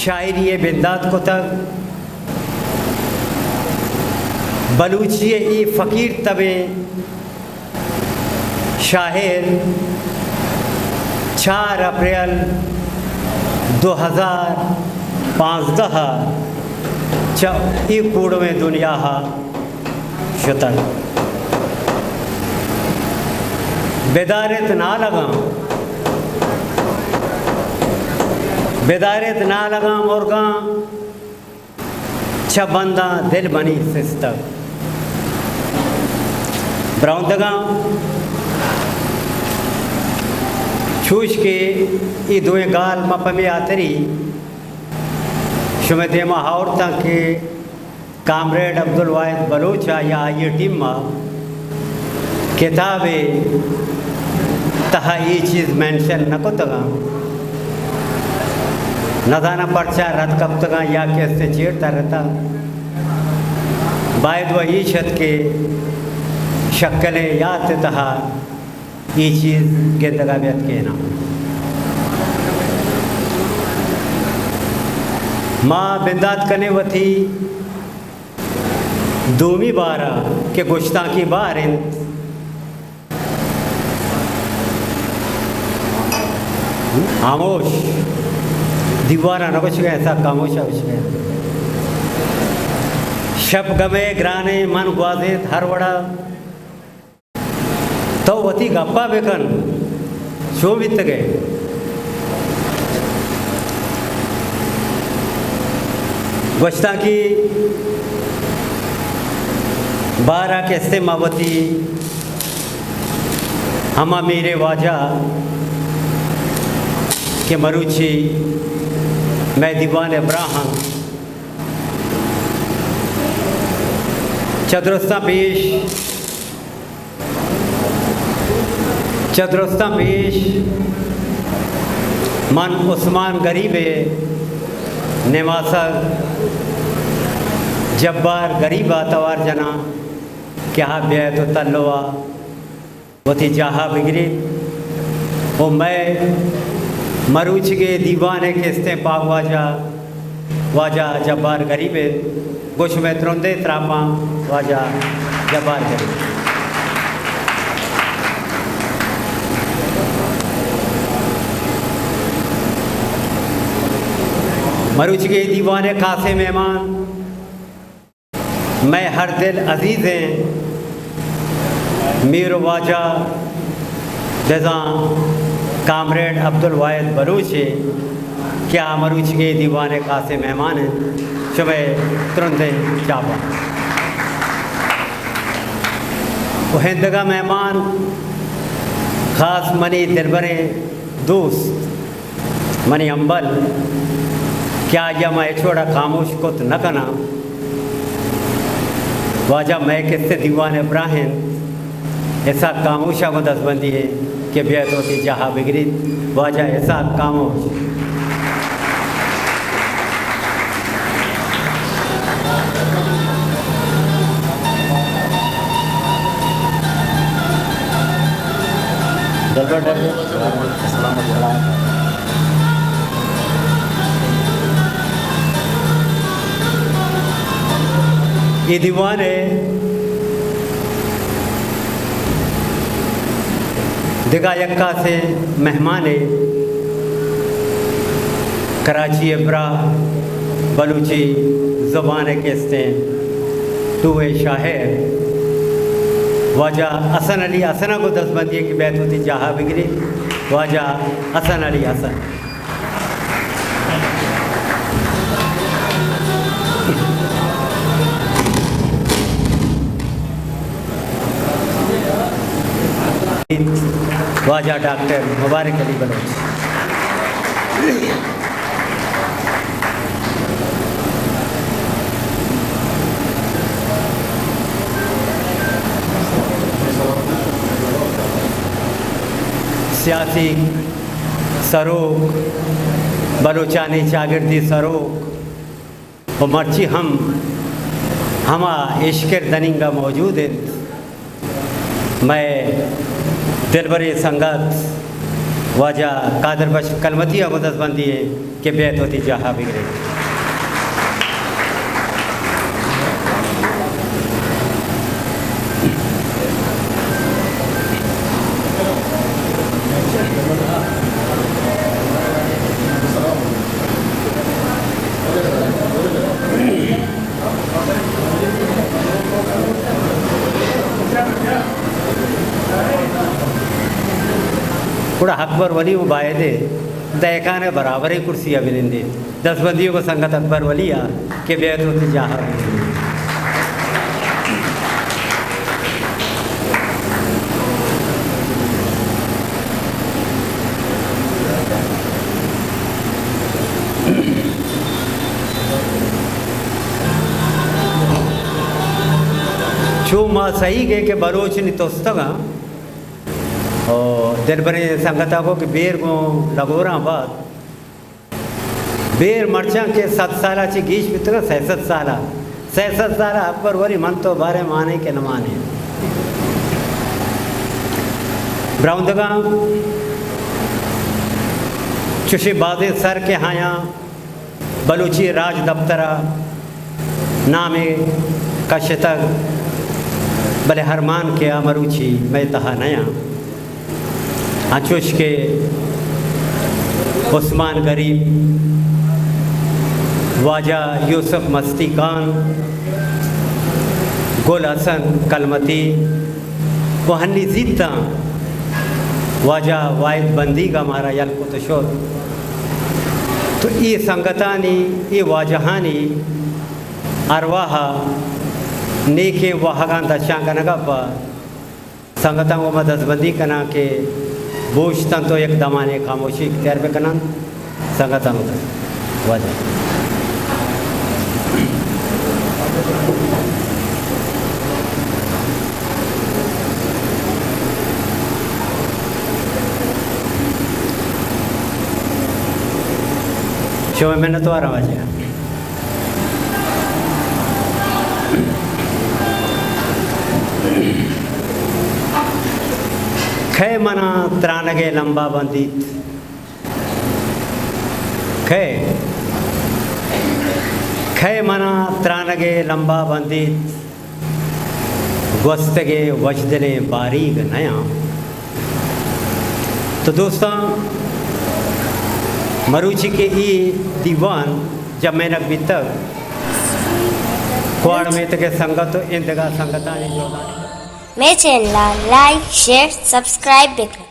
شاعری ءِ بندات کتگ۔ بلوچی ءِ اے فقیر تبیں شاعر چار اپریل دو ہزار پانزدہ ءَ چہ اے کوڑویں دنیا ءَ شتگ۔ بدارت نالگاں، بدارت نالگاں مرگاں، چہ بنداں دل منی سستگ۔ براہندگاں، چوش کہ اے دوئیں گال ما پمے ہاتری شمئے دیما آورتاں کہ کامریڈ عبدالواحد بلوچ ءَ یا آئی ءِ ٹیم ءَ کتابے تہا اے چیز مینشن نہ کتگاں۔ نزاناں پرچا رد کپتگاں یا کسے چیر ترتگ۔ باید و ایش ات کہ شکلیں یات ءِ تہا اے چیز گندگا بیت کہ نہ۔ ما بندات کنیں وتی دومی بار ءَ کہ گشتانکی بار انت۔ ہاموش، دیوان ءَ نہ گوشگ ءَ، ایسا خاموش ءَ گوشگ ءَ۔ شپ گمے گرانیں من گوازیت ہر وڑا۔ تو وتی گپا بکن، چو بیتگئے؟ گوشتانکی بارا کہ استیں ما وتی ہما میر واجہ کہ مروچی مئے دیوان ءِ براہ انت، چہ درستاں پیش چہ درستاں پیش من عثمان گریب ءِ نماسگ جبار گریب ءَ توار جناں کہ آ بیایت و تلو ءَ وتی جاہ ءَ بگریت و مئے مروچیگیں دیوان ءِ کہ استیں پاگ واجہ واجہ جبار گریب ءَ گوں شمئے ترندیں تراپاں۔ واجہ جبار گریب۔ مروچیگیں دیوان ءِ خاصیں مہمان، مئے ہر دل عزیزیں میر و واجہ بزاں کامریڈ عبدالواحد بلوچ ءَ کہ آ مروچیگیں دیوان ءِ خاصیں مہمان انت، شمئے ترندیں چاپاں۔ و ہندگہ مہمان خاص منی دلبریں دوست، منی ہمبل کہ آئی ءَ ما ہچ وڑا خاموش کت نہ کناں۔ واجہ مئے کسے دیوان ءِ براہ انت، اسحاق خاموش ءَ گوں دزبندی انت کہ بیایت وتی جاہ ءَ بگریت۔ واجہ اسحاق خاموش۔ دلبر ڈبے۔ اے دیوان ءِ دگہ یک خاصیں مہمانے کراچی ءِ براہ، بلوچی زبان ءِ کہ استیں ٹوہیں شاعر واجہ حسن علی حسن ءَ گوں دزبندی کہ بیایت وتی جاہ ءَ بگریت۔ واجہ حسن علی حسن۔ واجہ ڈاکٹر مبارک علی بلوچ۔ سیاسی سروک، بلوچانی چاگردی سروک، و مرچی ہم ہما اشکر دننگا موجود انت۔ مئے دلبریں سنگت واجہ قادر بخش کلمتی ءَ گوں دزبندی ایں کہ بیت وتی جاہ ءَ بگریت۔ گڑا اکبر ولی ءَ باید ایں دہکان ءِ برابریں کرسی ءَ بنندیت۔ دزبندی ءَ گوں سنگت اکبر ولی ءَ کہ بیت وتی جاہ ءَ بنندیت۔ چو ما سہیگ ءَ کہ بلوچ نی تستگ ءَ، او دلبریں سنگت ءَ گوں کہ بیر گوں لگوراں بات۔ بیر مرچاں کہ صد سال ءَ چہ گیش بیتگ ءَ، سئے سد سال ءَ، سئے سد سال ءَ اکبر ولی من تو باریں مانیں کہ نہ مانیں۔ براہندگاں چوشیں بازیں سر کہ آیاں بلوچی راجدپتر ءَ نامے کشتگ، بلے ارمان کہ آ مروچی مئے تہا نیاں۔ انچوش کہ عثمان غریب، واجہ یوسف مستی خان، گل حسن کلمتی و ہنی زیتاں واجہ واحد بندیگ ءَ مارا یل کت شت۔ تو اے سنگتانی، اے واجہانی ارواہ ءَ نیکیں واہگاں درشان کنگ ءَ پہ سنگتاں گوں ما دزبندی کناں کہ بوشتاں تو یک دمانے خاموشی اختیار بکناں۔ سنگتاں گوں واجہ۔ شمئے منتواراں واجہ۔ کئے منا ترانگ ءِ لمبا بندیت؟ کئے، کئے منا ترانگ ءِ لمبا بندیت؟ گوستگیں وژدلیں باریگ نیاں۔ تو دوستاں، مروچی کہ اے دیوان جمینگ بیتگ، کواڑ میتگ ءِ سنگت و ایندگہ سنگتانی جہدانی۔ مئے چینل ءَ لائک، شیئر، سبسکرائب بکن۔